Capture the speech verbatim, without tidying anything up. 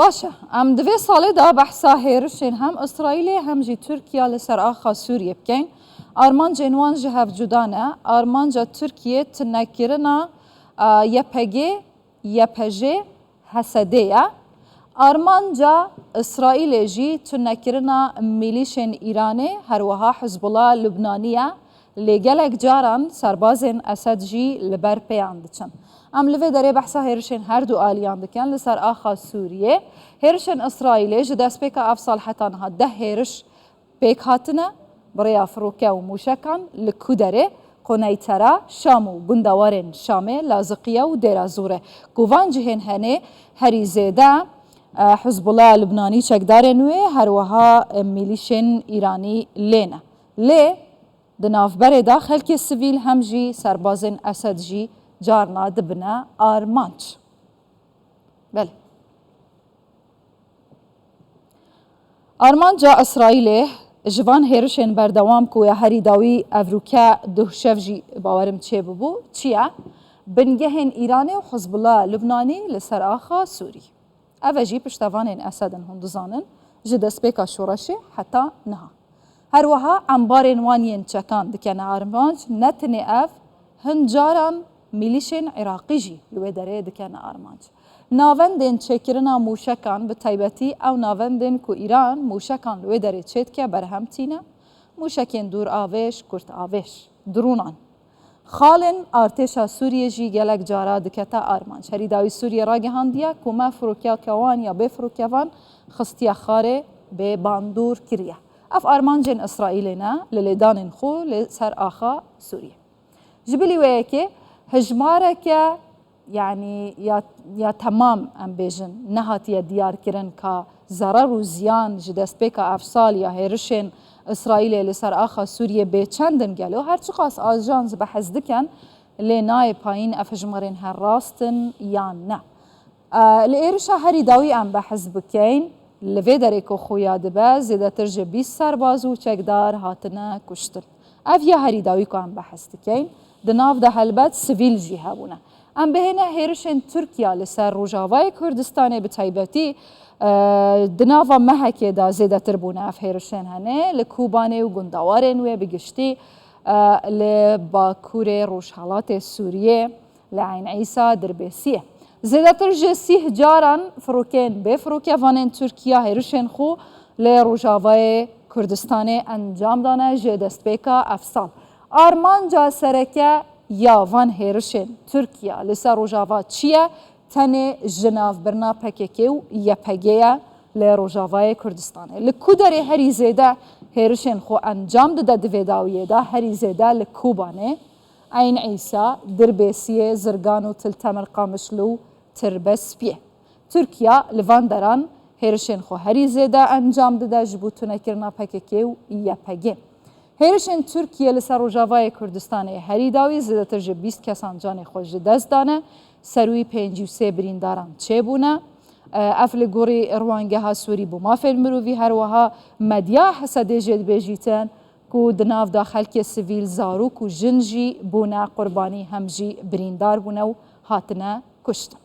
Baş e, em di vê salê de behsa hêrişên hem Îsraîlê hem jî Tirkiye li ser axa Sûriyê bikeyn. Armancên wan ji hev cuda ne. Armanca Tirkiyê tunekirina, a, Y P G, Y P J, H S D ye. Armanca Îsraîlê jî tunekirina milîşên Îranê, her wiha Hizbullah Lubnanî ye. Lê gelek caran serbazên Esed jî li ber pêyan diçin. Em li vê derê behsa hêrişên her du aliyan dikin li ser axa Sûriyê. Hêrişên Îsraîlê ji destpêka ev sal heta niha deh hêriş pêk hatine, bi rêya firoke û mûşekan li Kuderê, Quneytera, Şam û gundewarên Şamê, Laziqiye û Dêra Zûrê, ku van cihên henê herî zêde, e, Hizbullah Lubnanî çekdarên wê, her wiha, e, milîşên Îranî lê ne. Lê di navberê de xelkê sivîl hem jî serbazên Esed jî carna dibine armanc. Belê. Armanca Îsraîlê ji van hêrişên berdewam ku ya herî dawî evrûke duh şev jî bawerim çêbibû, çi ye? Bingehên Îranê û Hizbullah Lubnanî li ser axa Sûrî. Ev e jî piştevanên Esed in, hûn dizanin, ji destpêka şoreşê heta niha. Her wiha embarên wan yên çekan dikene armanc, ne tenê ev, hin caran milîşên Iraqî jî li wê derê dikene armanc. Navendên çêkirina mûşekan, bi taybetî ew navendên ku Îran mûşekan li wê derê çêdike, berhem tîne. Mûşekên dûravêj, kurtavêj, drûnan. Xalên artêşa Sûriyê jî gelek cara dikete armanc. Herî dawî Sûriyê ragihandiye ku me firokyake wan ya bê firokevan xistiye xarê, bê bandor kiriye. Ev armancên Îsraîlê ne, li lêdanên xwe li ser axa Sûriyê. Ji bilî wê yekê hejmareke, yanî ya, ya temam, em bêjin, nehatiye diyarkirin ka zerar û ziyan ji destpêka ev sal ya hêrişên Îsraîlê li ser axa Sûriyê bê çend in gelo, her çiqas ajans behs dikin, lê nayê payîn ev hejmarên her rast in yan ne. E, li êrişa herî dawî em behs bikeyn, li vê derê ku xuya dibe, zêdetir ji bîst serbaz û çekdar hatine kuştin. Ev ya herî dawî ku em behs dikeyn, di nav de helbet sivîl jî hebûne. Em bihêne hêrişên Tirkiye li ser Rojavayê Kurdistanê bi taybetî, e, di nava mehekê de zêdetir bûne ev hêrişên henê, li Kobanê û gundewarên wê bi giştî, e, li bakurê rojhelatê Sûriyê, li Eyn Îsa, Dirbêsiyê. Zêdetir ji sîh caran firokeyên bê firokevanên Tirkiye hêrişên xwe li Rojavayê Kurdistanê encam dane ji destpêka ev sal. Armanca sereke ya van hêrişên Tirkiye li ser Rojava çi ye? Tenê jinavbirina P K K û Y P G ye li Rojavayê Kurdistanê. Li ku derê herî zêde hêrişên xwe encam dide di vê dawiyê de? Herî zêde li Kobanê, Eyn Îsa, Dirbêsiyê, Zirgan û Til Temir, Qamişlo û Tirbespiyê. Tirkiye li van deran hêrişên xwe herî zêde encam dide ji bo tunekirina P K K û Y P G. Hêrişên Tirkiye li ser Rojavayê Kurdistanê herî dawî zêdetir ji bîst kesan canê xwe ji dest dane, ser wî pêncî û sê birîndaran çêbûne. Ev li gorî Rwangeha Sûrî bo Mafên Mirovî, her wiha medya H S D'ê jê dibêjîtin ku di nav de xelkê sivîl, zarok û jin jî bûne qurbanî, hem jî birîndar bûne û hatine kuştin.